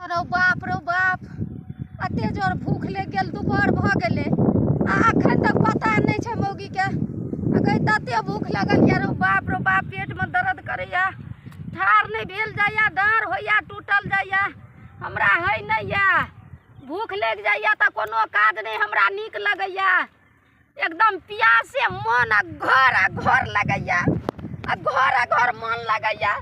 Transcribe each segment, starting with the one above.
अरे बाप रो बाप, एते जोर भूख लागि गेल, दुपहर भऽ गेलै आ अखन तक पता नहि छै मौगीके। अगर तते भूख लागल या रो बाप रो बाप, पेटमे दर्द करैया, ठाढ़ नहि भेल जाइया, डाँर होइया टूटल जाइया, हमरा होइ नहि या। भूख लागि जाइया तऽ कोनो काज नहि हमरा नीक लगैया, एकदम प्यासे मन आ घर लगैया, आ घर मन लगैया।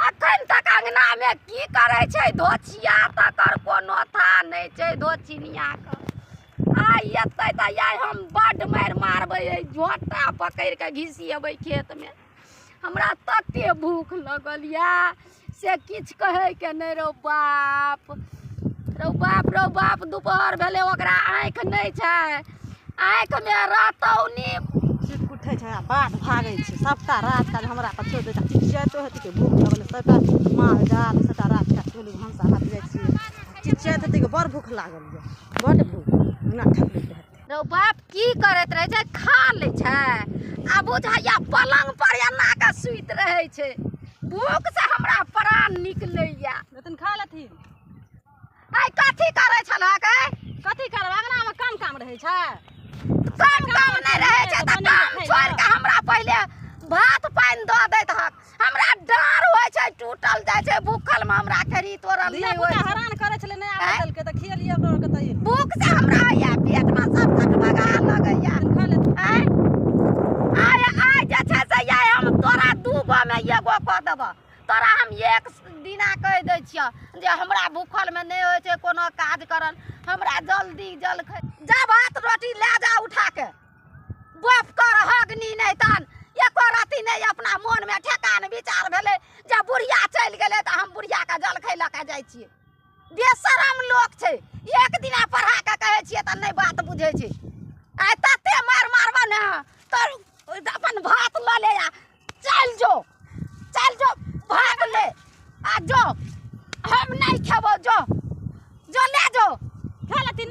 अखन तक अङ्गनामे की करै छै धोचिया, तकर कोनो था नहि छै धोचिनियाके। आइ एतै तऽ आइ हम बड्ड मारि मारबै, झोटा पकड़ि कऽ घिसिएबै खेतमे। हमरा तते भूख लगल यऽ से किछु कहैके नहि। रौ बाप रौ बाप रौ बाप, दुपहर भेलै, ओकरा आँखि नहि छै, आँखिमे रतौनी उठै छै, बाध भागै छै, सबटा राज काज हमरा पर छोड़ि दै छै। चिचियाइतो हेतै कि भूख लगल, सबटा माल जाल सबटा राज काज टोली भनसा भात जाइ छियै, चिचियाइत हेतै कि बड़ भूख लागल यऽ, बड़ भूख ना थकलैत हेतै। रौ बाप की करैत रहै छै, खा लै छै आ बुझाइया पलंग पर एना कऽ सुति रहै छै। भूख से हमरा प्राण निकलैया। लेकिन खा लेथिन। आइ कथी करै छलहक? कथी करब, अङ्गनामे कम काम रहै छै? कम काम नहि रहै छै तऽ काम छोड़ि कऽ हमरा पहिले भात पानि दऽ दैत हक। हमरा डाँर होइ छै टूटल जाइ छै, भूखलमे हमरा खेरी तोड़ल नहि होइ छै। हरान करै छलै, नहि आबै देलकै तऽ खिएलियै ओकरो आरके तऽ भूख से हमरा होइया पेटमे सब कटबगा लगैया। आँय आइ जे छै से आइ हम तोरा 2 गोमे 1 गो कऽ देबऽ। तोरा हम एक दिना कहि दै छियऽ जे हमरा भूखलमे नहि होइ छै कोनो काज करल, हमरा जल्दी जलखै जा भात रोटी लए जा उठाके। बाप कर हगनी नहि तहन एको रत्ती नहि अपना मोनमे ठेकान विचार भेलै जे बुढ़िया चलि गेलै तऽ हम बुढ़ियाके जलखै लऽ कऽ जाइ छियै। बेशरम लोक छै, एक दिना पढ़ा कऽ कहै छियै तऽ नहि बात बुझै छै। आइ तते मारि मारबऽ ने तऽ अपन भात लऽ ले आ चलि जो, चलि जो भात ले आ जो, हम नहि खेबौ, जो जो ले जो।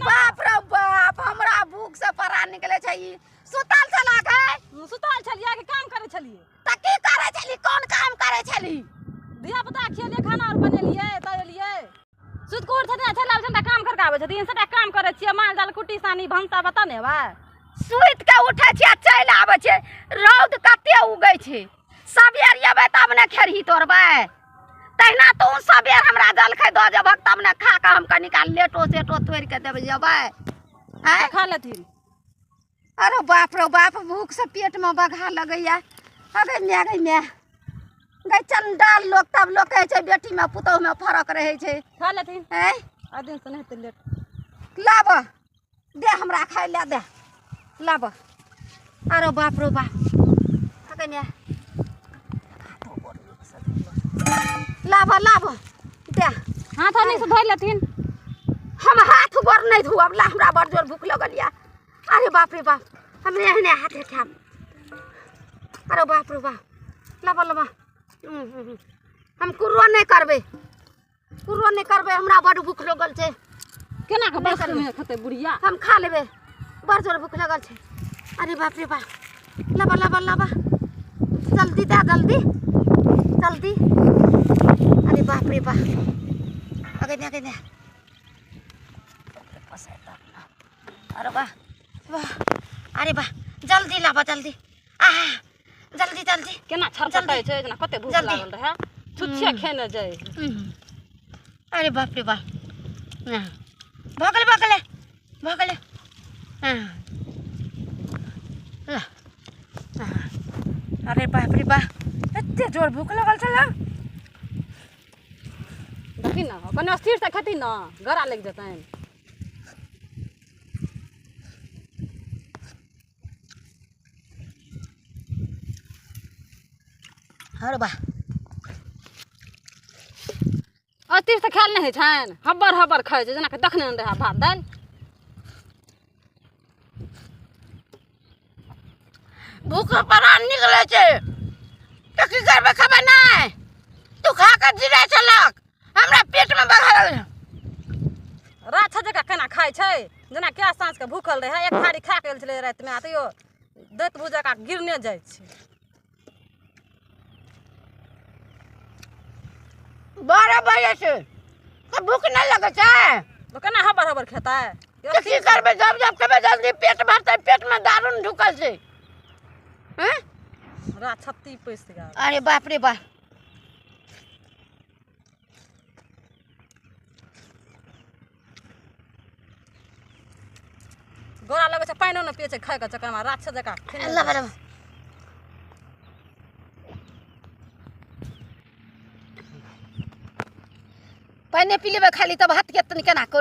बाप रे बाप, हमरा भूख से परा निकले छै। ई सुतल छला के? सुतल छलियै कि काम करै छलियै? तऽ की करै छली, कोन काम करै छली? धिया पुता खिएलियै, खाना आर बनेलियै, तरेलियै। सुति कऽ उठै छथिन, चलि आबै छथिन, काम करके आबै छथिन, सबटा काम करै छियै, माल जाल कुट्टी सानी भनसा बता ने हेबै। सुति कऽ उठै छियै चलि आबै छियै, रौद कते उगै छै, सबेर एबै तब ने खेरही तोड़बै। तहिना तू सबेर हमरा जलखै दऽ जेबहक तब ने खा कऽ हम कनि काल लेटो सेटो तोड़ि कऽ देबै जेबै। खा लेथिन। अरे बाप रो बाप, भूख से पेटमे बघा लगैया। अगे माय गे माय गै, चंडाल लोक तब लोक कहै छै बेटीमे पुतोहुमे फरक रहै छै। खा लेथिन। आँय आइ दिनसँ नहि हेतै लेट। लाब दे हमरा खाइ लए दे, लाब। अरे बाप रो बाप, अगे माय लाब लाब दे। हाथ नहीं से धोइ लेथिन। हम हाथ गोर नहि धोअब, ला हमरा बड़ जोर भूख लगल यऽ। अरे बाप रे बाप, हमरे एहने हाथे खायब। अरे बाप रे बाप, लाबऽ लाबऽ। हम कुर्रो नहि करबै, कुर्रो नहि करबै, हमरा बड़ भूख लगल छै। केना कऽ बस खेतै बुढ़िया? हम खा लेबै, बड़ जोर भूख लगल छै। अरे बाप रे बाप, लाबऽ लाबऽ लाबऽ, जल्दी दे, जल्दी जल्दी। अरे बाप रे बाप, अगे ने अगे ने। अरे वाह वाह, अरे वाह, जल्दी लाबऽ जल्दी, आहा जल्दी जल्दी। केना छरपटाइ छै जेना कते भूख लागल रहै, छुच्छे खेने जाइ। अरे बाप रे बाप, भऽ गेलै भऽ गेलै भऽ गेलै। ल अरे बाप रे बाप, एते जोर भूख लगल छलै। देखी ने कनि स्थिरसँ खेथिन ने, गरा लागि जेतनि। अरे वाह, अस्थिरसँ खायल नहि होइ छनि, हब्बर हब्बर खाइ छै जेना कि देखने नहि रहै भात दालि। भूख प्राण निकलै छै तऽ की करबै, खेबै नहि? तू खा कऽ जिरै छलक, हमरा पेटमे बघा लगल। राछा जकाँ केना खाइ छै, जेना कए साँझके भूखल रहै, एक थारी खा कऽ आयल छलै रातिमे, तैयो दैत भूख जकाँ गिरने जाइ छै। 12 बजे से तऽ भूख नहि लगै छै? तो केना हबर हबर खेतै? तऽ की करबै, जब जब खेबै जल्दी पेट भरतै। पेटमे दारू ढुकल छै। हँ, रात छत्ती पैसि गेल। अरे बाप रे बाप। गोरा लगै छै पानिओ नहि पियै छै खाइके चक्करमे, राक्षस जकाँ खेने। अल्लाह बराबर। पानि पी लेबै खाली तऽ भात के तनी केना कोन